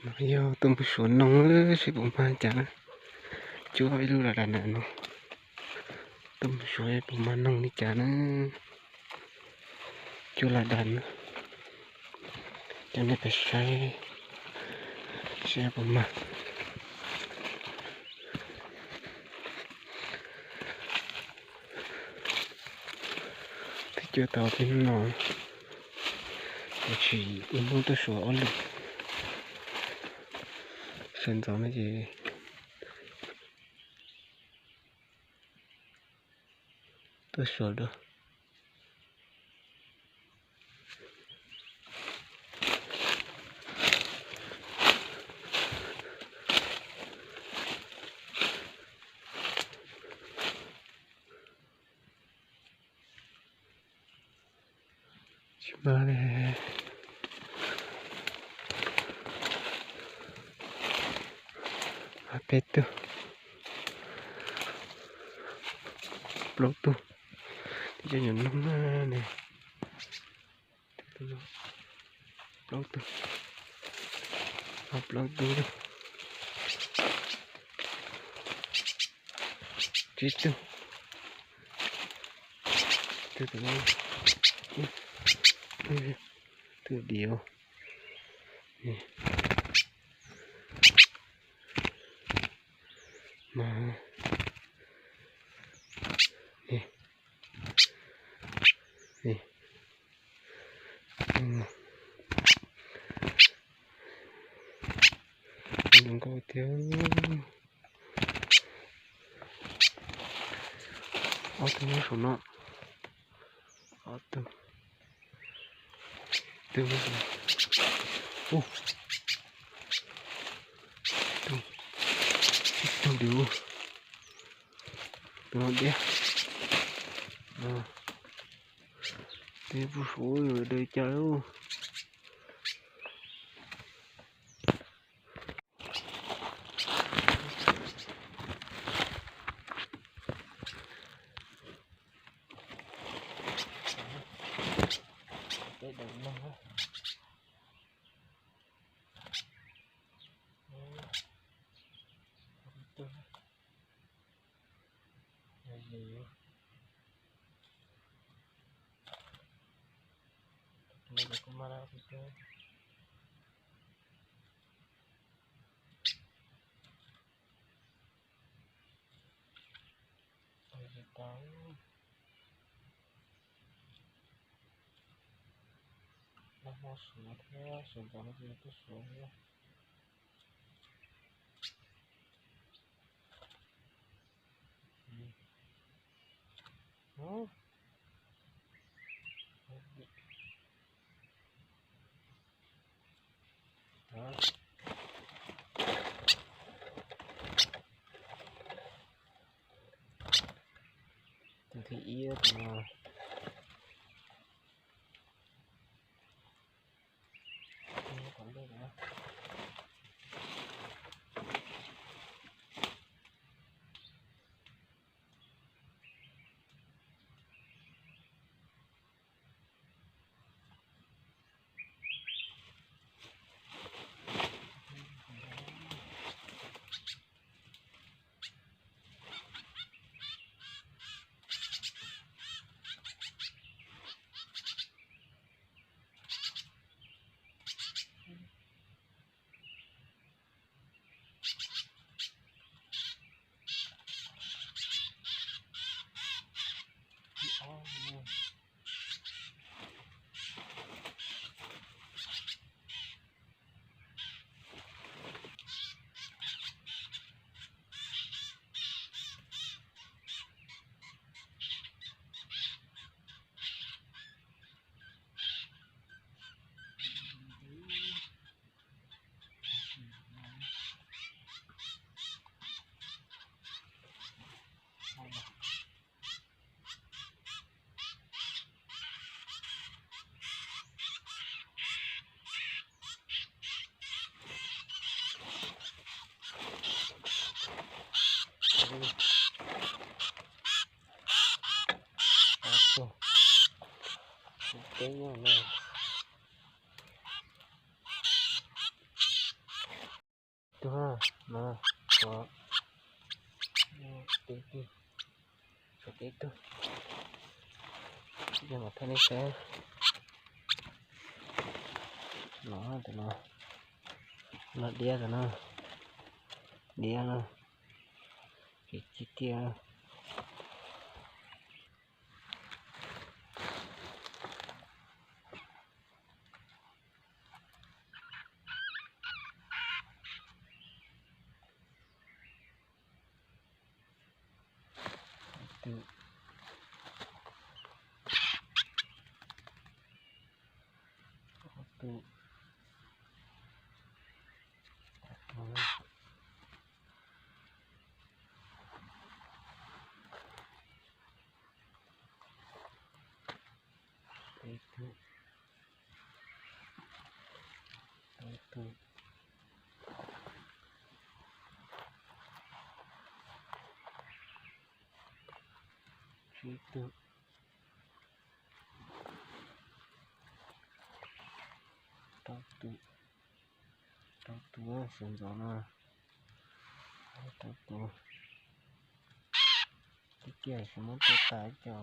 No yog tuaj mus suav noog seb puas mag cas na. Cuab ib lub las das ntawm no, tuaj mus suav puas mag noog li cas na. Cuab las das na, coj nej pais saib seb puas mag. Twb cuab tau tib hnub no, tiam sis ib hnub tuaj suav ob lwm. Sawv ntxov no ces tuaj suav dua. Tsis mag li. Peb tug, plaub tug, cov nyuam noog na ne. Plaub tug, plaub tug, tsib tug, tug, tug diav, no, zoo nkauj tiag. Ob tug nyob saum no, ob tug, tug, ub, tug, tug diav, tus no diab. Tej puj suav yuav dawb cas lauj. Nag hmo suav thiab, sawv ntxov no ces tuaj suav thiab. Tus thib ib no. Teb nyob no. tug no, tshuav tib tug, tshuav tib tug, yog mas thaij nej saib. No, tus no, no diab tus no, diab no, ci tiag. Tus, tus, tus, tus, tsib tug, rau tus, rau tus xyov ntxov no, rau tus, tib kiag tsis muab tua tas ib co.